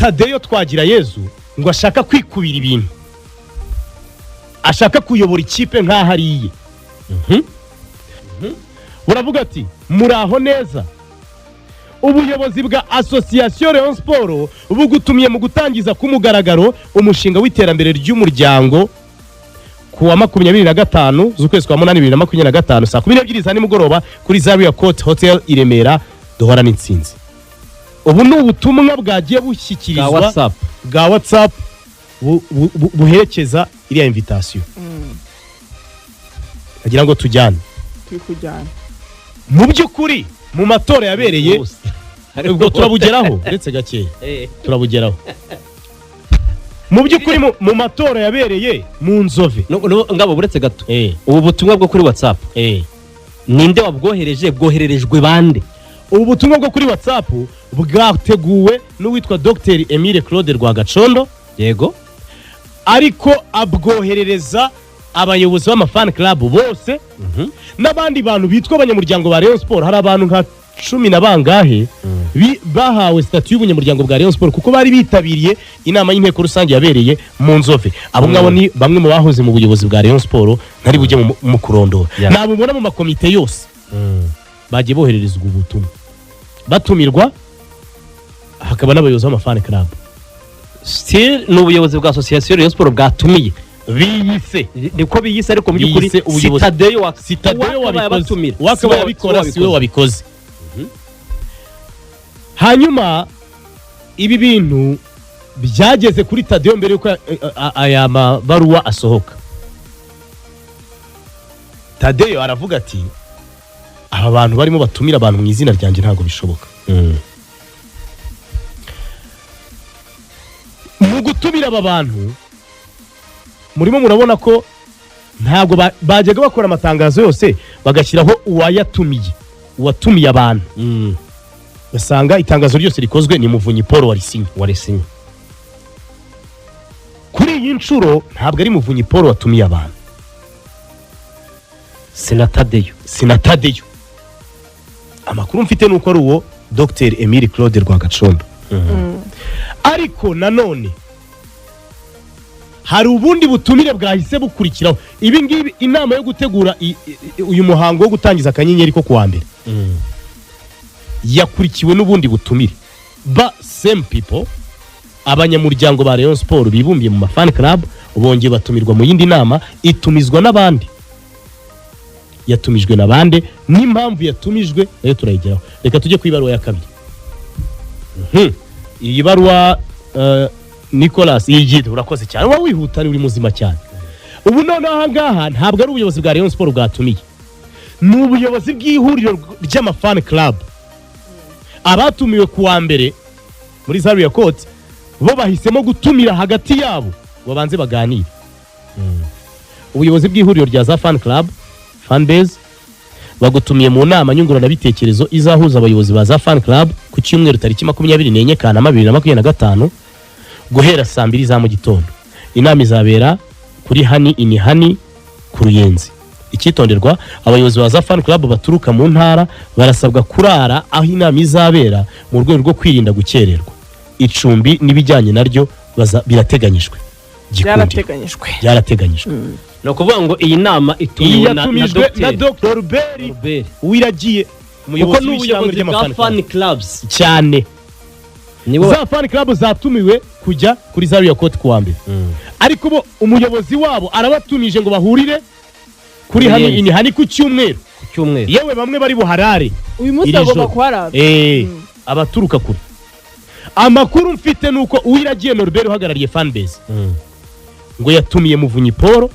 Tadeyo Twagirayezu ngo ashaka kwikubira ibintu, ashaka kuyobora ikipe nk'aho ari iye. Buravuga ati: "Muraho neza, ubuyobozi bwa Association Rayon Sport bugutumiye mu gutangiza ku mugaragaro umushinga w'iterambere ry'umuryango ku wa 25 z'ukwezi kwa munani 2025, saa 12 za nimugoroba, kuri Zaria Court Hotel i Remera. Duhorane intsinzi." Ubu ni ubutumwa bwagiye bwa bushyikirizwa WhatsApp. Bwa WhatsApp buherekeza iriya invitation. Agira ngo tujyane. Turi kujyana. Mu by'ukuri, mu matora yabereye Bose. Ubwo turabugeraho, ndetse gakeya. Turabugeraho. Mu by'ukuri, mu matora yabereye mu Nzove No, ngabo, buretse gato. Ubu butumwa bwo kuri WhatsApp, ninde wabwohereje? Bwohererejwe bande? Ubu butumwa bwo kuri WhatsApp bwateguwe n'uwitwa Dr Emile Claude Rwagacondo, ariko abwoherereza abayobozi b'ama fan club bose n'abandi bantu bitwa abanyamuryango ba Rayon Sport. Hari abantu nka cumi na bangahe bahawe statut y'ubunyamuryango bwa Rayon Sport kuko bari bitabiriye inama y'inteko rusange yabereye mu Nzove. Abo ngabo ni bamwe mu bahoze mu buyobozi bwa Rayon Sport, ntari bujye mu kurondora. Nabo ubona mu makomite yose bagiye bohererezwa ubutumwa batumirwa, hakaba n'abayobozi b'ama fan club. Still ni ubuyobozi bwa Association Rayon Sport bwatumiye. Biyise. Niko biyise, ariko mu by'ukuri Biyise ubuyobozi. Si Tadeyo wa Si Tadeyo uwakabaye wabikoze. abatumira. Uwakabaye abikora si we wabikoze. Hanyuma ibi bintu byageze kuri Tadeyo mbere y'uko aya mabaruwa asohoka. Tadeyo aravuga ati: "Aba bantu barimo batumira abantu mu izina ryanjye, ntabwo bishoboka." Mu gutumira aba bantu, murimo murabona ko ntabwo bajyaga bakora amatangazo yose bagashyiraho uwayatumiye, uwatumiye abantu. Ugasanga itangazo ryose rikozwe ni Muvunyi Paul warisinye. Warisinye. Kuri iyi nshuro ntabwo ari Muvunyi Paul watumiye abantu. Si na Tadeyo. Si na Tadeyo. Amakuru mfite ni uko ari uwo Dr Emile Claude Rwagacondo. Ariko nanone hari ubundi butumire bwahise bukurikiraho ibi ngibi. Inama yo gutegura uyu muhango wo gutangiza akanyenyeri ko kuwa mbere yakurikiwe n'ubundi butumire ba same people. Abanyamuryango ba Rayon Sport bibumbiye mu ma fan club bongeye batumirwa mu yindi nama, itumizwa n'abandi. Yatumijwe na bande n'impamvu yatumijwe nayo turayigeraho. Reka tujye ku ibaruwa ya kabiri. Iyi baruwa, Nicolas, iyi urakoze cyane, uba wihuta, uri muzima cyane. Ubu noneho aha ngaha ntabwo ari ubuyobozi bwa Rayon Sport bwatumiye, ni ubuyobozi bw'ihuriro ry'ama fan club. Abatumiwe ku wa mbere muri Zaria Court bo bahisemo gutumira hagati yabo ngo babanze baganire. Ubuyobozi bw'ihuriro rya za fan club, fan base, bagutumiye mu nama nyunguranabitekerezo izahuza abayobozi ba za fan club ku cyumweru tariki 24 Kanama 2025, guhera saa 2 za mu gitondo. Inama izabera kuri Hani ini Hani ku Ruyenzi. Icyitonderwa: abayobozi ba za fan club baturuka mu ntara barasabwa kurara aho inama izabera mu rwego rwo kwirinda gukererwa. Icumbi n'ibijyanye naryo birateganyijwe. Gikundiro. Byarateganyijwe. Byarateganyijwe. Ni ukuvuga ngo iyi nama Iyi itumiwe na yatumijwe na Dr. Dr Robert Robert. Uwiragiye, Kuko umuyobozi ni w'ishyirahamwe ubuyobozi bwa ry'ama fan fan club. clubs. Cyane. Nibo Za fan club zatumiwe kujya kuri Zaria Court kuwa mbere, ariko bo umuyobozi wabo arabatumije ngo bahurire kuri Hani Ruyenzi. ini Hani ku cyumweru. Ku cyumweru. Yewe, bamwe bari buharare Uyu munsi iri bagomba joro. kuharara. Abaturuka kure. Amakuru mfite ni uko Uwiragiye Norbert uhagarariye fanbase ngo yatumiye Muvunyi Paul,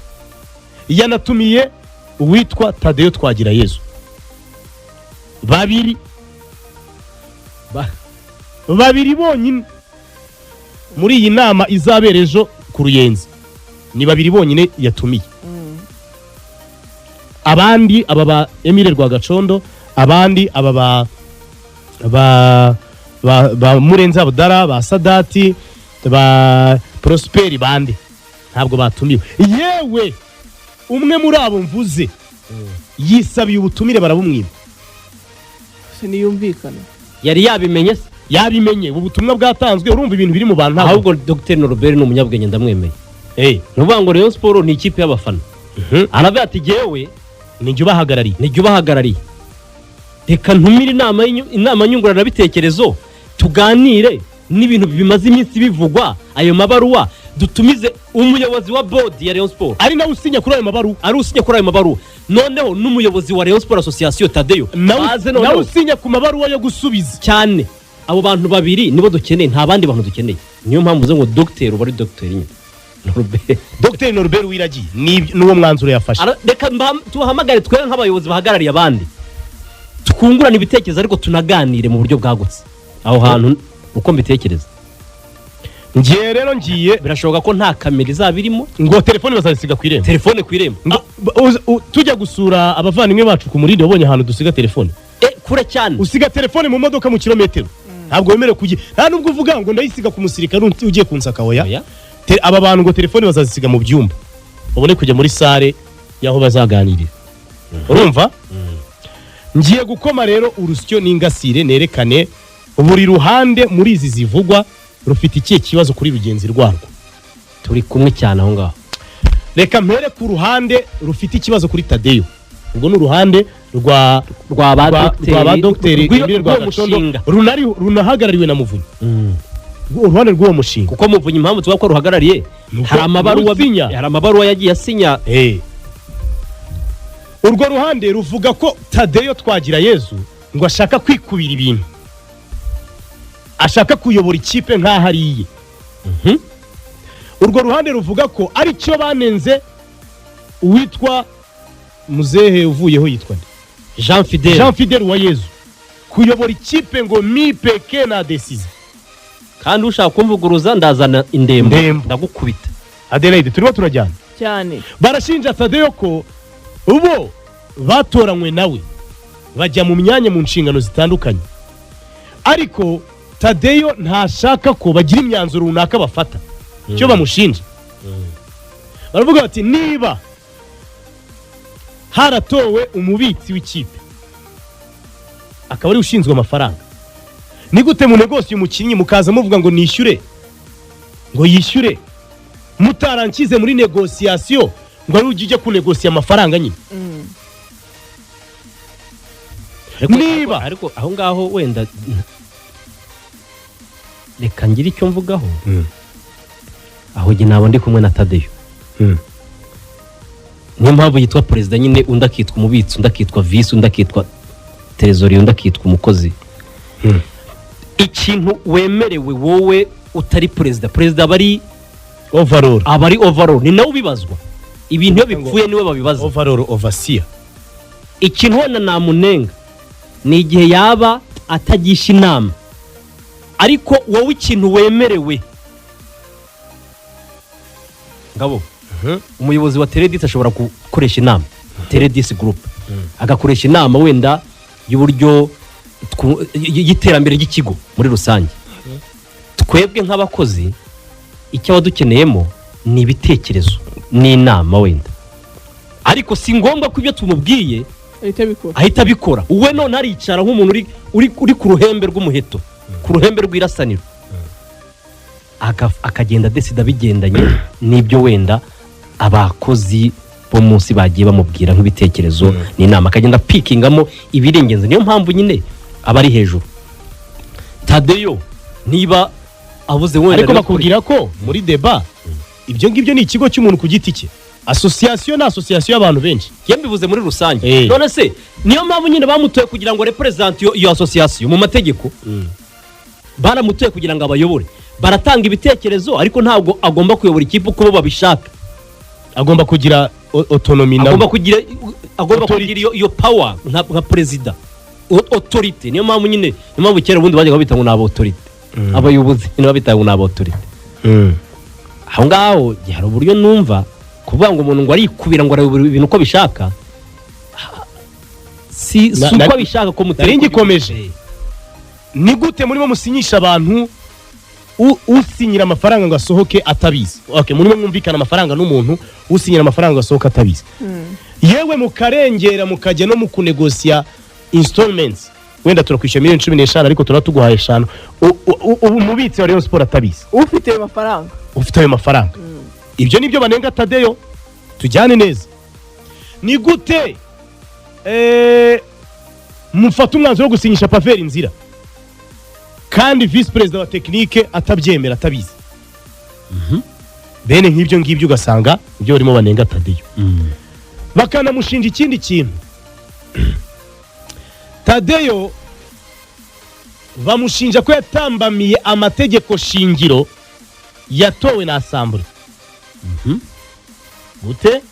yanatumiye uwitwa Tadeyo Twagirayezu, babiri. Babiri bonyine muri iyi nama izabera ejo ku Ruyenzi, ni babiri bonyine yatumiye. Abandi, aba ba Emile Rwagacondo, abandi aba ba Murenzi Abudara, ba Sadati, ba Prosperi, bande, ntabwo batumiwe. Yewe, umwe muri abo mvuze yisabiye ubutumire barabumwima. Siniyumvikana. Yari yabimenye se? Yabimenye, ubu butumwa bwatanzwe. Urumva ibintu biri mu bantu ntabwo Ahubwo Dr Norbert ni umunyabwenge, ndamwemeye. Ni ukuvuga ngo Rayon Sport ni ikipe y'abafana. Aravuga ati: "Jyewe Ni jye ubahagarariye." Nijye ubahagarariye, reka ntumire inama nyunguranabitekerezo, tuganire n'ibintu bimaze iminsi bivugwa, ayo mabaruwa, dutumize umuyobozi wa board ya Rayon Sport ari nawe usinya kuri ayo mabaruwa, ari usinya kuri ayo mabaruwa, noneho n'umuyobozi wa Rayon Sport Association Tadeyo nawe baze nawe noneho usinya ku mabaruwa yo gusubiza. Cyane. Abo bantu babiri nibo dukeneye, nta bandi bantu dukeneye. Niyo mpamvu uvuze ngo dogiteri, uba ari dogiteri nyine Norbert. Dr Norbert Wiragiye n'uwo mwanzuro yafashe. Reka tubahamagare, twe nk'abayobozi bahagarariye abandi, twungurane ibitekerezo ariko tunaganire mu buryo bwagutse aho hantu uko mbitekereza. Ngiye rero, ngiye. Birashoboka ko nta kamera izaba irimo. Ngo telefone bazazisiga ku irembo. Telefone ku irembo. Ngo tujya gusura abavandimwe bacu ku Murindi, wabonye ahantu dusiga telefone? Kure cyane. Usiga telefone mu modoka mu kilometero, ntabwo wemerewe kujya, nta nubwo uvuga ngo ndayisiga ku musirikare ugiye kunsaka, oya. Oya. Aba bantu ngo telefone bazazisiga mu byumba, babone kujya muri salle y'aho bazaganirira. Urumva, ngiye gukoma rero urusyo n'ingasire, nerekane buri ruhande muri izi zivugwa rufite ikihe kibazo kuri rugenzi rwarwo. Turi kumwe cyane aho ngaho. Reka mpere ku ruhande rufite ikibazo kuri Tadeyo. Ubwo ni uruhande rwa rwa ba rwa ba dogiteri Emile rw'uwo Rwagacondo, mushinga. Runahagarariwe na Muvunyi, uruhande rw'uwo mushinga. Kuko Muvunyi, impamvu tuvuga ko ruhagarariye, Nuko hari amabaruwa usinya. Hari amabaruwa yagiye asinya. Urwo ruhande ruvuga ko Tadeyo Twagirayezu ngo ashaka kwikubira ibintu, ashaka kuyobora ikipe nk'aho ari iye. Urwo ruhande ruvuga ko aricyo banenze uwitwa muzehe uvuyeho, yitwa nde? Jean Fidele. Jean Fidele Uwayezu, kuyobora ikipe ngo mi peke na décision. Kandi ushaka kumvuguruza ndazana indembo. Ndembo. Ndagukubita. Adelaide, turimo turajyana? Cyane. Barashinja Tadeyo ko bo batoranywe nawe, bajya mu myanya, mu nshingano zitandukanye, ariko Tadeyo ntashaka ko bagira imyanzuro runaka bafata. Icyo bamushinja, baravuga bati: niba haratowe umubitsi w'ikipe akaba ari ushinzwe amafaranga, ni gute munegosiye umukinnyi mukaza muvuga ngo nishyure, ngo yishyure, mutarankize muri négociation, ngo ari ujye ujya kunegosiya amafaranga nyine? Ariko aho ngaho wenda reka ngire icyo mvugaho. Aho njye naba ndi kumwe na Tadeyo. Niyo mpamvu yitwa perezida nyine, undi akitwa umubitsi, undi akitwa vice, undi akitwa trésorier, undi akitwa umukozi. Ikintu wemerewe wowe utari perezida, perezida aba ari Overall. Aba ari overall, ni nawe ubibazwa. Ibintu iyo bipfuye niwe babibaza. Overall overseer. Ikintu wenda namunenga ni igihe yaba atagisha inama, ariko wowe ikintu wemerewe, ngabo umuyobozi wa Teredisi ashobora gukoresha inama, Teredisi Group, agakoresha inama wenda y'uburyo y'iterambere ry'ikigo muri rusange. Twebwe nk'abakozi icyo aba dukeneyemo ni ibitekerezo n'inama wenda, ariko si ngombwa ko ibyo tumubwiye ahita abikora. Ahita abikora. We none aricara nk'umuntu uri ku ruhembe rw'umuheto, ku ruhembe rw'irasaniro, akagenda adesida bigendanye n'ibyo wenda abakozi bo munsi bagiye bamubwira nk'ibitekerezo n'inama, akagenda apikingamo ibiri ingenzi. Niyo mpamvu nyine aba ari hejuru. Tadeyo niba abuze wenda Ariko rero bakubwira ko muri débat ibyo ngibyo ni ikigo cy'umuntu ku giti cye, association ni association y'abantu benshi. Njye mbivuze muri rusange. None se niyo mpamvu nyine bamutoye kugira ngo représente iyo association mu mategeko? Baramutoye kugira ngo abayobore. Baratanga ibitekerezo, ariko ntabwo agomba kuyobora ikipe uko bo babishaka. Agomba kugira autonomie nawe. Agomba Authority. kugira iyo power nka perezida, autorité. Niyo mpamvu nyine, niyo mpamvu kera ubundi bajyaga babita ngo ni aba autorité, abayobozi nyine babita ngo ni aba autorité. Aho ngaho hari uburyo numva kuvuga ngo umuntu ngo arikubira, ngo arayobora ibintu uko abishaka, si uko abishaka ko mutera. Nari ngikomeje. Ni gute murimo musinyisha abantu, usinyira amafaranga ngo asohoke atabizi? Okay, murimo mwumvikana amafaranga n'umuntu, usinyira amafaranga ngo asohoke atabizi, yewe mukarengera mukajya no mu kunegosiya installments. Wenda turakwishyura miliyoni 15, ariko turaba tuguhaye 5. Ubu umubitsi wa Rayon Sport atabizi. Ufite ayo mafaranga. Ufite ayo mafaranga. Ibyo nibyo banenga Tadeyo. Tujyane neza, ni gute mufata umwanzuro wo gusinyisha Paveri Nzira kandi visi perezida wa technique atabyemera, atabizi? Bene nk'ibyo ngibyo ugasanga ibyo barimo banenga Tadeyo, bakanamushinja ikindi kintu. Tadeyo bamushinja ko yatambamiye amategeko shingiro yatowe na assemblée. Gute?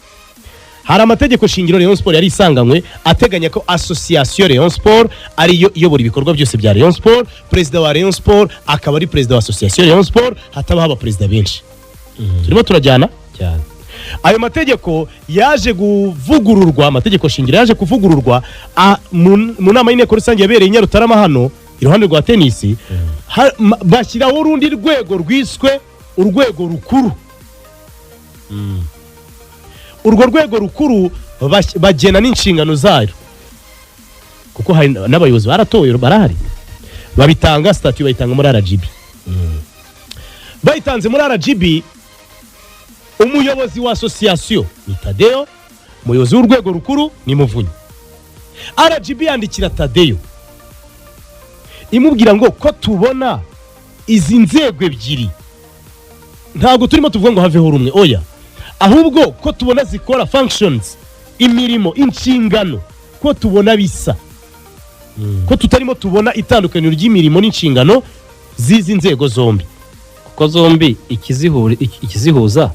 Hari amategeko shingiro Rayon Sport yari isanganywe ateganya ko association Rayon Sport ariyo iyobora ibikorwa byose bya Rayon Sport, perezida wa Rayon Sport akaba ari perezida wa association Rayon Sport, hatabaho abaperezida benshi. Turimo turajyana? Cyane. Ayo mategeko yaje kuvugururwa, amategeko shingiro yaje kuvugururwa mu nama y'inteko rusange yabereye i Nyarutarama hano iruhande rwa tenisi, bashyiraho urundi rwego rwiswe urwego rukuru. Urwo rwego rukuru bagena n'inshingano zayo, kuko hari n'abayobozi baratowe barahari. Babitanga statut, bayitanga muri RGB. Bayitanze muri RGB, umuyobozi wa association ni Tadeyo, umuyobozi w'urwego rukuru ni Muvunyi. RGB yandikira Tadeyo imubwira ngo ko tubona izi nzego ebyiri, ntabwo turimo tuvuga ngo haveho rumwe, oya, ahubwo ko tubona zikora functions, imirimo, inshingano, ko tubona bisa, ko tutarimo tubona itandukaniro ry'imirimo n'inshingano z'izi nzego zombi. Kuko zombi ikizihuza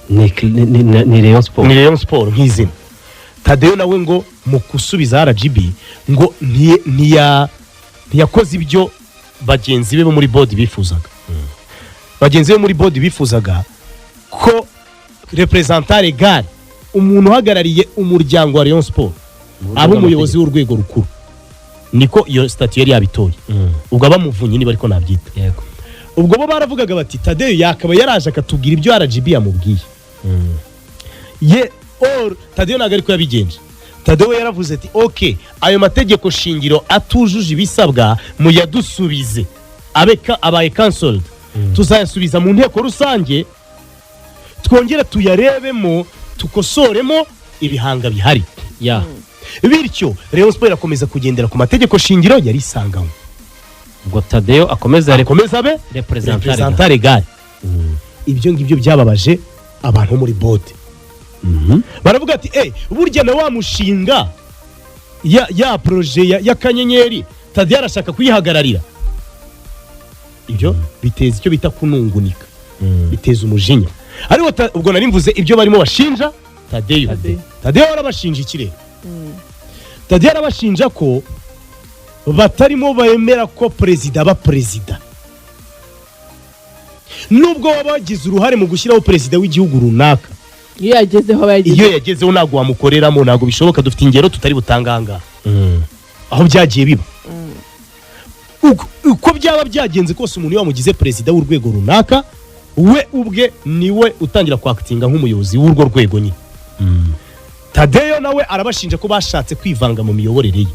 ni Rayon Sport. Ni Rayon Sport nk'izina. Tadeyo nawe ngo mu gusubiza RGB ngo ntiyakoze ibyo bagenzi be bo muri board bifuzaga. Bagenzi be muri board bifuzaga ko représentant légal, umuntu uhagarariye umuryango wa Rayon Sport, aba umuyobozi w'urwego rukuru. Niko iyo statut yari yabitoye. Ubwo abamuvunyi niba ariko nabyita. Yego. Ubwo bo baravugaga bati Tadeyo yakaba yaraje akatubwira ibyo RGB yamubwiye ye. Or Tadeyo ntabwo ariko yabigenje. Tadeyo yaravuze ati: "Ok, ayo mategeko shingiro atujuje ibisabwa muyadusubize, abe abaye cancelled, tuzayasubiza mu nteko rusange twongere tuyarebemo, tukosoremo ibihanga bihari." Bityo Rayon Sport irakomeza kugendera ku mategeko shingiro yari isanganywe. Ubwo Tadeyo akomeza akomeza abe représentant. Représentant légal. Ibyo ngibyo byababaje abantu bo muri board. Baravuga ati: "Burya na wa mushinga ya projet y'akanyenyeri Tadeyo arashaka kuyihagararira." Ibyo biteza icyo bita kunungunika, biteza umujinya. Ariko ubwo nari mvuze ibyo barimo bashinja Tadeyo. Tadeyo. Tadeyo arabashinja iki rero? Tadeyo arabashinja ko batarimo bemera ko perezida aba perezida, nubwo baba bagize uruhare mu gushyiraho perezida w'igihugu runaka. Iyo yagezeho aba yagezeho. Iyo yagezeho ntabwo wamukoreramo, ntabwo bishoboka. Dufite ingero tutari butange aha ngaha aho byagiye biba. Uko byaba byagenze kose, umuntu iyo wamugize perezida w'urwego runaka, we ubwe niwe utangira kwactinga nk'umuyobozi w'urwo rwego nyine. Tadeyo nawe arabashinja ko bashatse kwivanga mu miyoborere ye.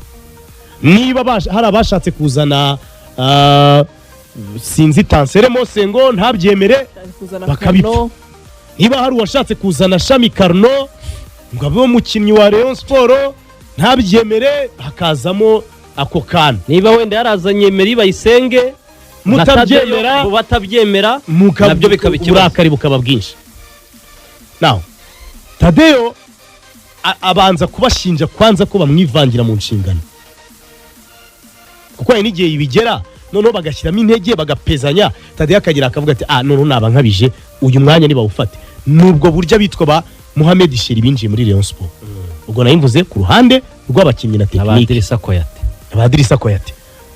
Niba hari abashatse kuzana sinzi Tansere Mose ngo ntabyemere, kuzana bakabipfa. Kano. Niba hari uwashatse kuzana Shami Karno ngo abe umukinnyi wa Rayon Sport ntabyemere, hakazamo ako kantu. Niba wenda yarazanye Meri Bayisenge mutabyemera, bo batabyemera, nabyo bikaba ikibazo. Uburakari bukaba bwinshi. Naho Tadeyo abanza kubashinja kwanza ko bamwivangira mu nshingano, kuko hari n'igihe bigera noneho bagashyiramo intege, bagapezanya. Tadeyo akagira akavuga ati: "Ah, noneho naba nkabije, uyu mwanya nibawufate." Nubwo buryo abitwa ba Muhamed Sheri binjiye muri Rayon Sport. Ubwo nayo mvuze ku ruhande rw'abakinnyi na technique. Aba Drissa Koyate. Aba Drissa Koyate.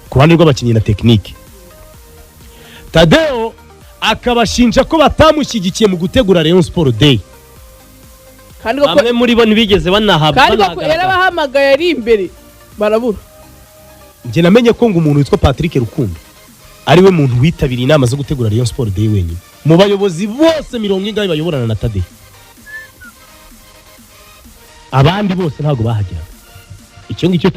Ku ruhande rw'abakinnyi na technique, Tadeo akabashinja ko batamushyigikiye mu gutegura Rayon Sport Day. Kandi koko. Bamwe muri bo ntibigeze banahabwa Kandi koko. banahagaragara. Yarabahamagaye ari imbere barabura. Njye namenye ko ngo umuntu witwa Patrick Rukundo ariwe muntu witabiriye inama zo gutegura Rayon Sport Day wenyine mu bayobozi bose mirongo ingahe bayoborana na Tadeo. Abandi bose ntabwo bahageraga. Icyo ngicyo.